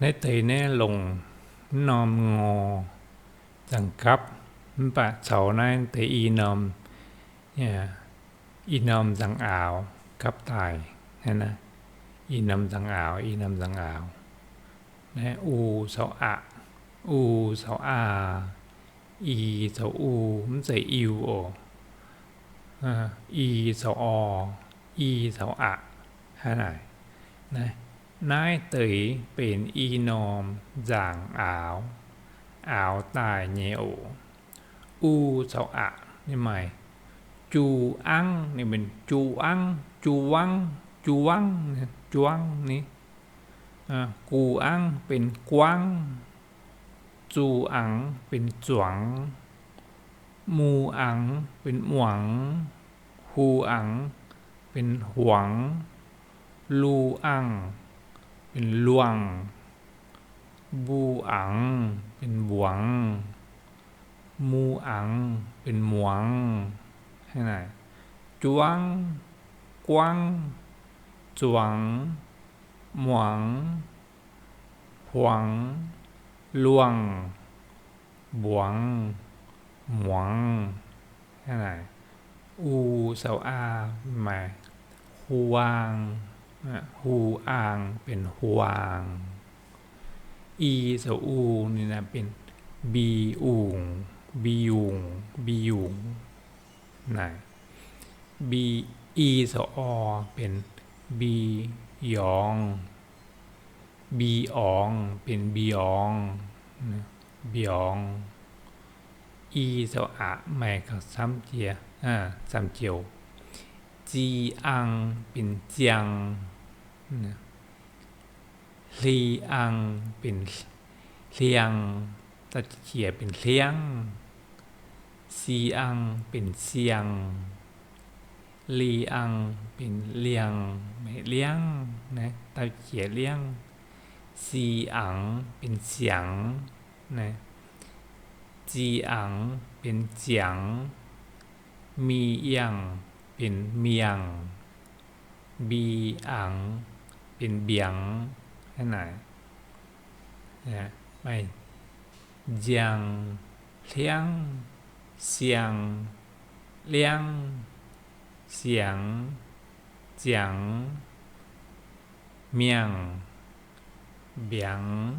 Naaiv deix naaiv longc mv norm ngor nzangc gapv, mv baac caux naaiv deix i norm, i norm nzangc aaux gapv daaih. Naaiv i norm nzangc aaux, i norm nzangc aaux. Naaiv u caux aqc, u caux aa, i caux u, mv zeiz iu oc. I caux or, i caux aqc. Hnangv naaic. Naaiv deix benx i norm nzangc aaux, aaux daaih nyei oc. U caux aqc ninh maaih ju angv, ninh benx ju angv, ju wangv, ju wangv, juangv ni. Gu angv benx guangv, zu angx benx zuangx, mu angx benx muangx, hu angx benx huangx, lu angh benx luangh, mbu angx benx mbuangx, mu angx benx muangx. Juangv, guangv, zuangx, muangx, huangx, luangh, mbuangx, muangx. U caux aa maaih huaang, hu aang benx huaangx. I caux u ninh benx mbi ungc, mbi yungc, mbi yungc naaic. I caux or benx mbi yorngx, mbi orngx benx mbiorngx, mbiorngx. I caux aqc maaih gauh camv jiex, camv jiex. Zi ang benx ziang, hli ang benx hliang, da'qiex benx hliangv. Si ang benx siang, li ang benx liangh, liangv, da'qiex liangv. Si angx benx siangx, zi angx benx ziangx, mi yangh benx miangh, mbi angx benx mbiangx. Hnangv naaic. Maaih nziang, hliangv, siang, liangv, siangx, ziangx, miangh, mbiangx,